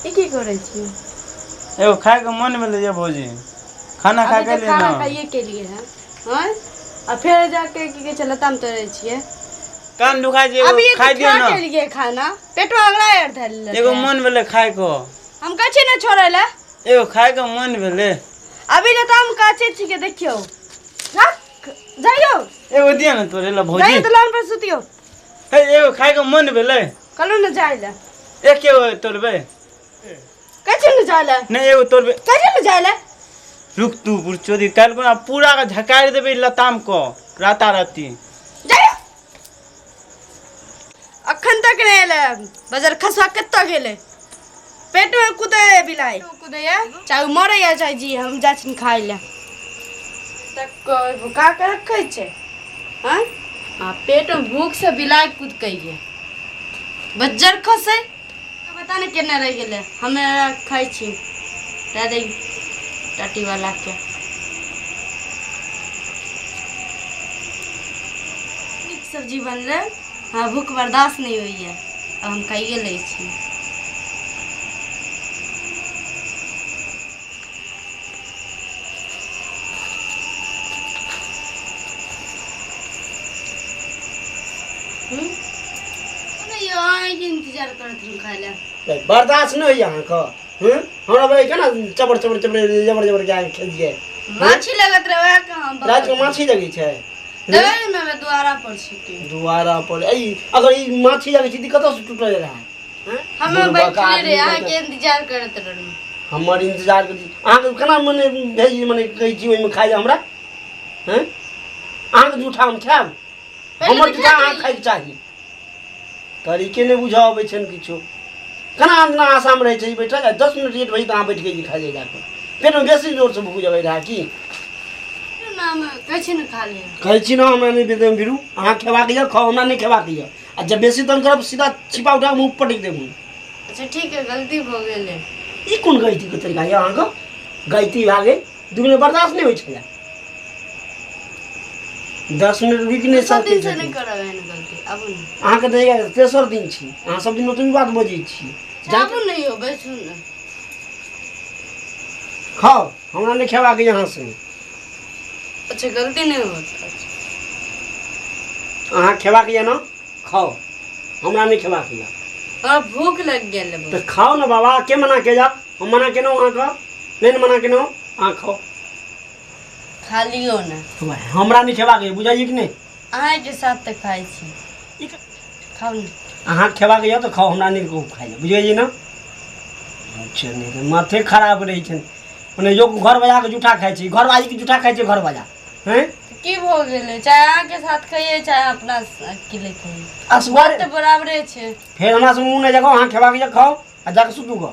ई की करै छी? एगो खायके मन भेलै ये भौजी, खाना खा अभी के तऽ एलियै खाना ने। खाइए के लिए है। आँय, आ फेर जाके की कहै छै, लताम तोड़ै छियै। कान दुखाइ छै, एगो अभी खाइ दियौ खा ने। के एलियै खाना, पेटवा अगला आर धरि लेलकै। एगो मन भेलै खायके। हम कहै छियै ने छोड़ै लए। एगो खायके मन भेलै। अभी लताम काचे छिकै, देखियौ। रख जाइयौ। एगो दिअ ने तोड़ै लए भौजी। जाइयौ दलान पर सुतियौ। हे, एगो खायके मन भेलै। कहलहुँ ने जाइ लए। एक एगो तोड़बै। कहै छियै ने जाइ लए। नहि, एगो तोड़बै। कहै छियै ने जाइ लए। रुक तू बुढ़चोदी, काल्हि खुना पूरा के झकारि देबै लताम को राताराती। जाइयौ। अखन तक नहि एलै बजर खसुआ, कतऽ गेलै? पेटमे कुदै बिलाइ कुदैया, चाहे ओ मरैया चाहे जी। हम जाइ छी खाइ लए। तक भुका के रखै छै। आँय, आ पेटमे भूखसँ बिलाइ कुदकैया, बज्जर खसै, पता नहि केने रहि गेलै। हमे खाइ छी, दए दै टाटीवालाके। नीक सब्जी बनलै। हमरा भूख बर्दाश्त नहि होइए, आब हम खाइए लै छी। यौ, अहाँके इंतजार करैत रहूँ खाइ लए। बर्दाश्त नहि होइए अहाँके? हूँ, हमरा बजे केना चबर चबर चबर जबर जबर के खेलियै। माछी लगत रहे वएह के हम। रातिके माछी लगै छै? देखै ने, दुआरा पर छिकै। दुआरा पर ई अगर ई माछी लगै छै तऽ कतऽसँ टूटल रहै? हम बुढ़बा बैठले आदमी रहे, अहाँके इंतजार करैत रहलहुँ। हमर इंतजार करी? अहाँके केना मने भेज मने कहै छी ओहिमे खाइ हमरा? हँ, अहाँके जूठा हम खायब? पहिले हमर तऽ जूठा खाइत अहाँ रहियै। खायके चाही। तरीके नहि बुझऽ अबै छनि किछो। केना अंदना आशामे रहै छै ई बैठल, आ 10 मिनट लेट भऽ तऽ अहाँ बैठ के खाइ जाकऽ। पेटमे बेसी जोरसँ भूख जगै रहए की? नाम कहै छी ने, खा लिअ। कहै छी ने, हमरा नहि बेदम भिरू। अहाँ खेबाक यऽ खाउ, हमरा नहि खेबाक यऽ। आ जब बेसी तंग करब, सीधा छिपा उठा कऽ मुँह पटकि देब हम। अच्छा ठीक है, गलती भऽ गेलै। ई कोन गलतीके तरीका यऽ अहाँके? गलती भए गेल, 2 मिनट बर्दाश्त नहि होइ छलै? 10 मिनट रुकि नहि सब सकै दिन से नहि छथिन। करब एहन गलती, आबू ने। अहाँके तऽ इएह तेसर दिन छी, अहाँ सब दिन ओतबी बात बजै छी। अच्छा, आबू ने यौ, बैसू ने। खाउ, हमरा नहि खेबाक यऽ अहाँ से। अच्छा, गलती नहि होत। अहाँ खेबाक यऽ ने खाउ, हमरा नहि खेबाक यऽ। हमरा भूख लग गेल। तऽ खाउ ने बाबा, के मना के जा? हम मना केलहुँ अहाँके? नहि ने मना केलहुँ। अहाँ खाउ। खा लियौ ने। हमरा नहि खेबाक यऽ, बुझलियै कि नहि? अहाँके साथ तऽ खाइ छी, खाउ ने। अहाँ खेबाक यऽ तऽ खाउ, हमरा नहि कहू खाइ लए, बुझलियै ने? अच्छा, नहि तऽ माथे खराब रहै छनि। मने लोक घर बजाके जूठा खाइ छै, घरवालीके जूठा खाइ छै घरवाला, हैं? की भऽ गेलै? चाहे अहाँके साथ खइयै, चाहे अपना अकेले खइयै, असगरे बात तऽ बराबरे छै। फेर हमरा से मुँह नहि जगाउ। अहाँ खेबाक यऽ खाउ आ जाकऽ सुतू गऽ।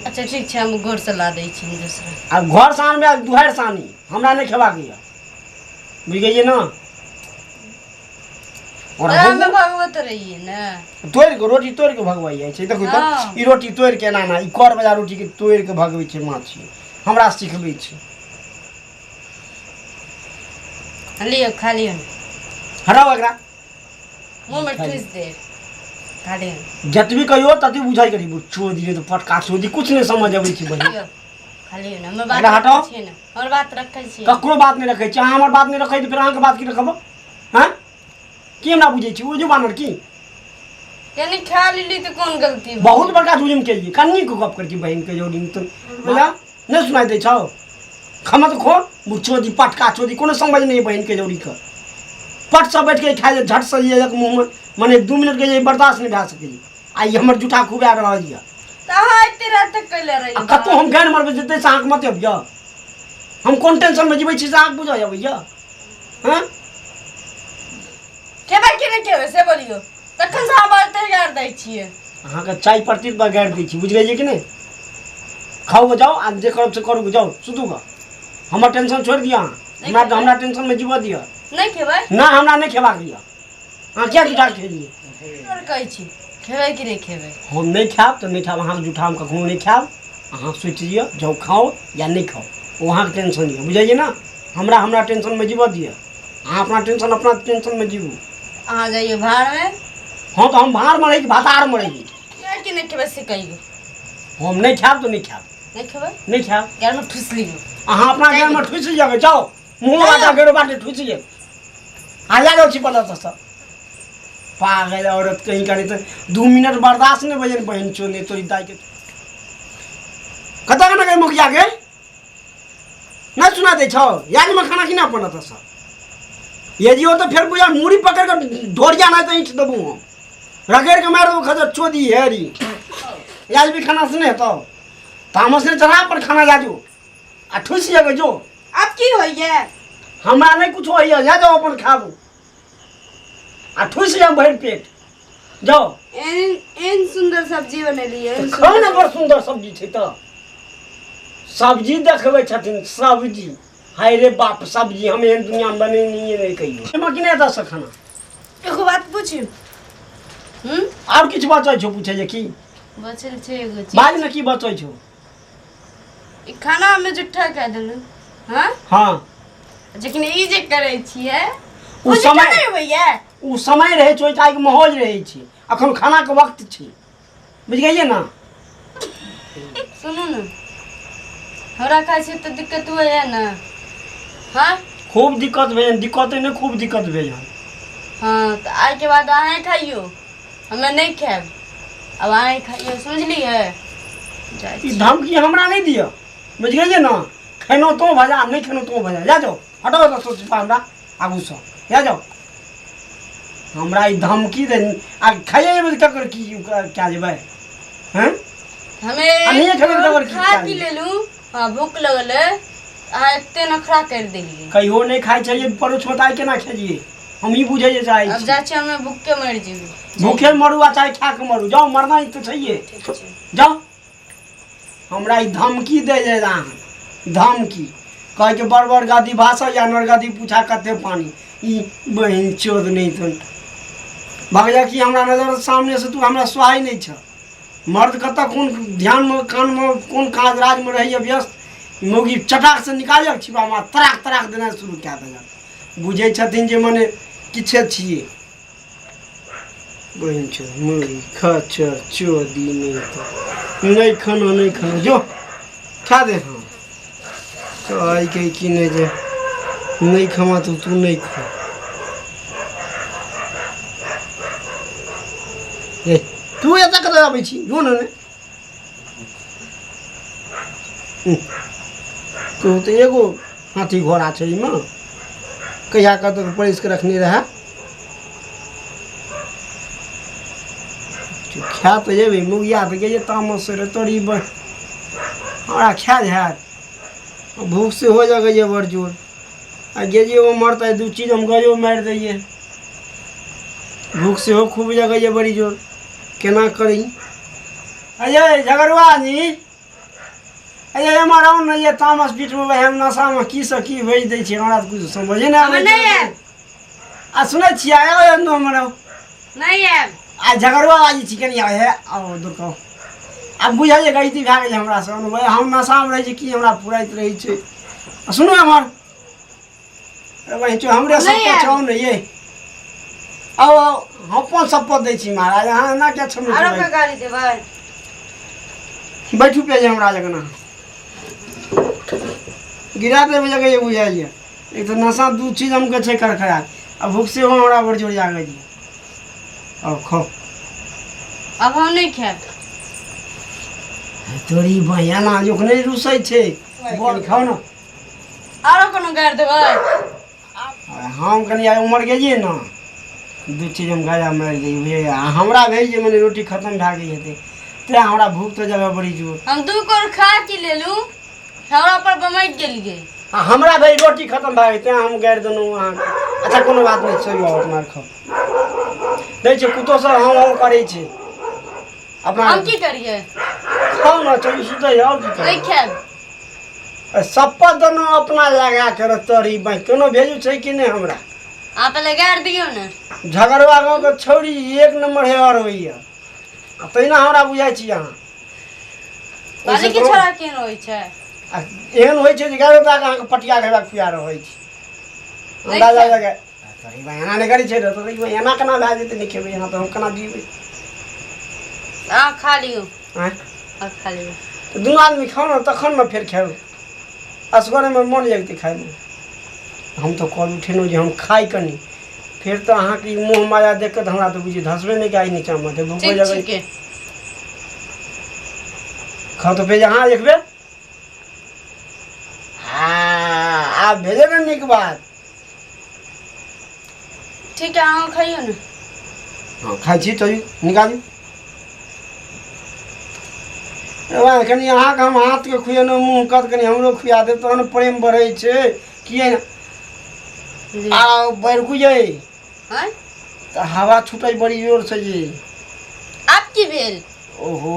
अच्छा ठीक छै, हम घरसँ ला दै छी दोसरा। आब घर से आनबै आ दुहारि से आनी, हमरा नहि खेबाक यऽ, बुझि गेलियै ने? और ओकरामे भगवत रहियै ने। तोड़ि कऽ रोटी तोड़ि कऽ भगबै जाइ छै, देखू तऽ। ई रोटी तोड़ि कऽ एना एना ई कर बजा रोटीके तोड़ि कऽ भगबै छै माछी, हमरा सिखबै छै। लियौ, खा लियौ ने। हटाउ एकरा। मुँहमे ठूसि दे, खा लियौ। जतबी कहियो ततबी बुझाइ करी। चोदी तऽ पटका चोदी, कुछ नहि समझ अबै छै बहिन। लियौ, खा लियौ ने, हमर बात एकरा हटाउ। रखै छियै ने? हमर बात रखै छियै? ककरो बात नहि रखै छी। अहाँ हमर बात नहि रखै तऽ फेर अहाँके बात की रखब? हँ, की हमरा बुझै छी ओ जो बानर की? कनि खा लेली तऽ कोन गलती भऽ बहुत बड़का जुलिम केलियै। कन्नी के गप करै छी बहिनके जोड़ी तऽ बोला नहि सुनाइ दै छौ? खमत खो चोदी पटका चोदी, कोनो समझ नहि बहिनके जोड़ी के। पट से बैठ के खाइ, झट से एक मुँहमे, मने 2 मिनट के जे बर्दाश्त नहि भए सकैए। आ ई हमर जूठा खुबा रहल यऽ। तऽ अहाँ एते रात तक कैले रहियै? आ कतहु हम गानि मरबै जेतै से अहाँके मतलब यऽ? हम कोन टेंशनमे जीबै छी से अहाँके बुझऽ अबैए? हँ? खेबै कि नहि खेबै से बोलियौ, तखन से हम एते गारि दै छियै। अहाँके चाय पड़ती तऽ गारि दै छी, बुझि गेलियै कि नहि? खाउ गऽ जाउ, आ जे करब से करू गऽ, जाउ सुतू गऽ। हमर टेंशन छोड़ि दिअ अहाँ, हमरा हमरा टेंशनमे जीबऽ दिअ। नहि खेबै? नहि, हमरा नहि खेबाक यऽ। अहाँ किया जूठा खेलियै? आओर कहै छी, खेबै कि नहि खेबै? हम नहि खायब तऽ नहि खायब। अहाँके जूठा हम कखनो नहि खायब। अहाँ सोचि लिअ, जाउ खाउ या नहि खाउ, ओ अहाँके टेंशन यऽ, बुझलियै ने? हमरा हमरा टेंशनमे जीबऽ दिअ। अहाँ अपना टेंशन, अपना टेंशनमे जीबू। अहाँ जाइए भाड़मे। हँ, तऽ हम भाड़मे रहै कि भातारमे रही? कियाकि कि नहि खेबै से कहियौ। हम नहि खायब तऽ नहि खायब। नहि खेबै? नहि खायब। गारमे ठुसि लियौ। अहाँ अपना गाममे ठुसि जाबै, जाउ मुँह बाटा गेरो बाटे ठुसि गेल। आ जा जाउ छी पलत सब पागल औरत कहीं का। नहीं तऽ 2 मिनट बर्दाश्त नहि बजन बहिन चो नहीं तोरी दाई के कतऽ के गई मुखिया के नहीं सुना दै छौ याद में खाना की ना बनत सब यदि हो तो फिर बुझा मूड़ी पकड़ के ढोरिया नहीं तो ईंट देबू हम रगड़ के मार देबू खजर चोदी हेरी याद भी खाना से नहीं हेतौ तामस ने चढ़ा पर खाना जाजू आ ठुसि जेबै जो। आब की होइए? हमरा नहीं कुछ होइए, जा जाओ अपन खाबू आ ठुसि जाओ भरि पेट जाओ। एहन एहन सुन्दर सब्जी बनेलियै। तऽ खाउ ने, बड़ सुन्दर सब्जी छै। तऽ सब्जी देखबै छथिन सब्जी, हाय रे बाप सब्जी हम एहन दुनियामे बनेलियै नहि कहियो। एहिमे कि नहि एतऽसँ खाना? एगो बात पूछी? आर किछु बचै छौ पूछै जे की? बचल छै एगो चीज। बाज ने, की बचै छौ? ई खाना हमे जुट्ठा कए देलहुँ। हाँ। हाँ। जखन ई जे करै छियै ओ ओ जुट्ठा समय नहि होइए? ओ समय रहै छै, ओहि टाइमके माहौल रहै छै। अखन खानाके वक्त छै, बुझि गेलियै ने? सुनू ने, हमरा खाइ छै तऽ दिक्कत होइए ने? हाँ। खूब दिक्कत भेल, दिक्कत नहि, खूब दिक्कत भेल हन। हाँ, तऽ आइके बाद अहेँ खाइयौ, हमे नहि खायब आब। अहेँ खाइयौ, समझलियै? जाइ ई धमकी हमरा नहि दिअ, बुझि गेलियै ने? खेलहुँ तो भजा, नहि खेलहुँ तो भजा। जा जाओ, हटो एतऽ सोच हमरा आगूसँ, जा जाओ। हमरा ई धमकी दे आ खाइए जेबै तऽ ककर की कए जेबै? हैं? हमे आ नहिए खेबै तऽ ककर की खा कए पी जेबै? लेलहुँ। हाँ, भूख लगल है, अहाँ एते नखरा करि देलियै। कहियो नहि खाइ छलियै परोछमे तऽ आइ केना खेलियै? हम ई बुझै जे चाहै आब छी। जाइ छी, हमे भूखे मरि जेबै। भूखे मरू आ चाहे खा कऽ मरू, जाउ, मरना ही तऽ छैहे। ठीक छै। जाउ। हमरा ई धमकी दे जे अहाँ धमकी कहै बड़ बड़ गादी भाषा या नरगदी पूछा कते पानी ई बहिन चोद नहीं तो भग जा कि हमरा नजर सामने से। तू हमरा सुहाइ नहीं छ। मर्द कतऽ कोन ध्यानमे कानमे कोन काज राजमे रहैए व्यस्त, मौगी चटाक से निकालक छिपामे तराक तराक देनाइ शुरू कए देलक। बुझै छथिन जे मने किछे छियै। बहिन चोद मौगी खच्चर चोदी। नहीं तऽ नहि खाना, नहि खाना, जो खा दे। हम कहै के कि नहि जे नहि खमा तऽ तू नहि खा। ए तू एतऽ कतऽ आबै छी? जो ने। तू तऽ एगो हाथी घोड़ा छै एहिमे, कहिया कतऽ परसि कऽ रखने रहए। खा तऽ जेबै मुगिया तऽ गेलियै तामस रे तोरी बड़ हमरा खायल हैत। भूख सेहो जगैए बड़ जोर आ गेलियै ओ मरतै दू चीज हम गयो मारि दैयै। भूख सेहो खूब जगैए बड़ी जोर, केना करी? अये झगड़ुआ जी, अये एम्हर आउ ने। ये तामस पीठमे हम नशामे की से की भेज दै छियै, हमरा तऽ किछु समझे नहि आबै। नहि आयब। आ सुनै छियै, आउ एन्नो हमर आउ। नहि आयब। आ झगड़ुआ बाजी छी, कनि आउ हे, आउ दूर कहू। आब बुझलियै गलती भए गेलै हमरासँ। हम नशामे रहै छी की हमरा पुराइत रहै छै। आ सुनू एम्हर, अरे बहिन, हमरे नहि सब आयब। छौ ने ये, आउ आउ, हम अपन शपथ दै छी महाराज, अहाँ एना किया छलहुँ? आरो के गाली देबै? बैठू पे जे हमरा जगना गिरा देबै जगह बुझाइए। एक तऽ नशा दू चीज हमके छै करखरा आ भूख सेहो हमरा बड़ जोर जागै छै। आउ खाउ। आब हम नहि खायब। तोरी बहिना जोख नहि रुसै छै, बड़ खाउ ने। आरो कोनो गारि देबै? हम कनि आइ उमर गेलियै ने, दू चीज हम गाजा मारि दैयै बुझलियै। आ हमरा भेल जे मने रोटी खतम भए गेल हेतै, तेँ हमरा भूख तऽ जगह बड़ी जोर। हम दू कोर खा के लेलहुँ, हमरा पर बमकि गेलियै। आ हमरा भेल रोटी खतम भए गेल, तेँ हम गारि देलहुँ अहाँके। अच्छा कोनो बात नहि छै, आउ अपना खाउ। दै छै कुत्तो सब हम हम करै छै अपना। हम की करियै? खाउ ने, चलू सुतै, आओर की नहि करबै? खायब। शपथ देलहुँ अपना लगा के तोरी बाँहि, कोनो भेजू छै कि नहि हमरा? अहाँ पहिले गारि दियौ ने। झगड़वा गाँवके छौड़ी एक नम्बर हे आओर होइए, आ तहिना हमरा बुझाइ छी अहाँ। बाली के छोड़ा केहन होइ छै? आ एहन होइ छै जे गाय बेटा अहाँके पटिया खेबाक खुआ रहै छै अंदाजा लगा। तोरी बा एना नहि करै छै रे, तोरी बा एना केना भए जेतै? नहि खेबै एना तऽ हम केना जीबै? अहाँ खा लियौ। आँय? अहाँ खा लियौ। तऽ दुनू आदमी खाउ ने, तखन ने फेर खायब। असगरेमे मोन लगतै खायमे। हम तऽ कल उठेलहुँ जे हम खाइ कनी, फेर तऽ अहाँके ई मोह माया देख कऽ तऽ हमरा तऽ बुझियौ धसबे नहि करै नीचाँमे तऽ भूखो ठीक जगै। छिकै। खाउ तऽ फेर अहाँ एक बेर। हँ, आब भेलै ने नीक बात। ठीक है, अहाँ खाइयौ ने। हँ, खाइ छी। चलू, निकालू। रे कनि अहाँके हम हाथके खुएलहुँ, मुँह कत कनि हमरो खुआ देब, तहन प्रेम बढ़ै छै। किए आ बढ़कू जे। आँय? तऽ हवा छूटै बड़ी जोरसँ जे। आब की भेल? ओहो,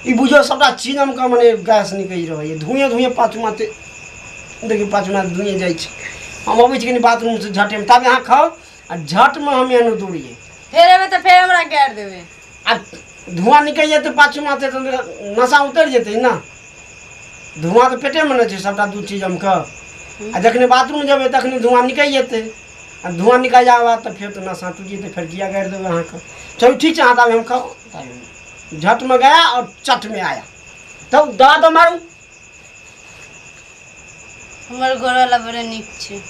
ई बुझियौ सबटा चीनमके मने गैस निकलि रहल यऽ, धुएँ धुएँ। पाछू माते देखियौ, पाछू माते धुएँ जाइ छै। हम अबै छी कनि बाथरूमसँ झटेमे, ताबे अहाँ खाउ आ झटमे हम एहनो दौड़ियै। फेर एबै तऽ फेर हमरा गारि देबै। आ धुआँ निकलि जेतै पाछू माते तऽ नशा उतरि जेतै ने। धुआँ तऽ पेटेमे ने छै सबटा दू चीज हमके, आ जखने बाथरूम जेबै तखने धुआँ निकलि जेतै, आ धुआँ निकलि जाके बाद तऽ फेर तऽ नशा टूटि जेतै। फेर किया गारि देबै अहाँके? चलू, ठीक छै, अहाँ ताबे हम खाउ। झट में गया और चट में आया। तब दवा तो मारू। हमर घरवाला बड़े नीक छै।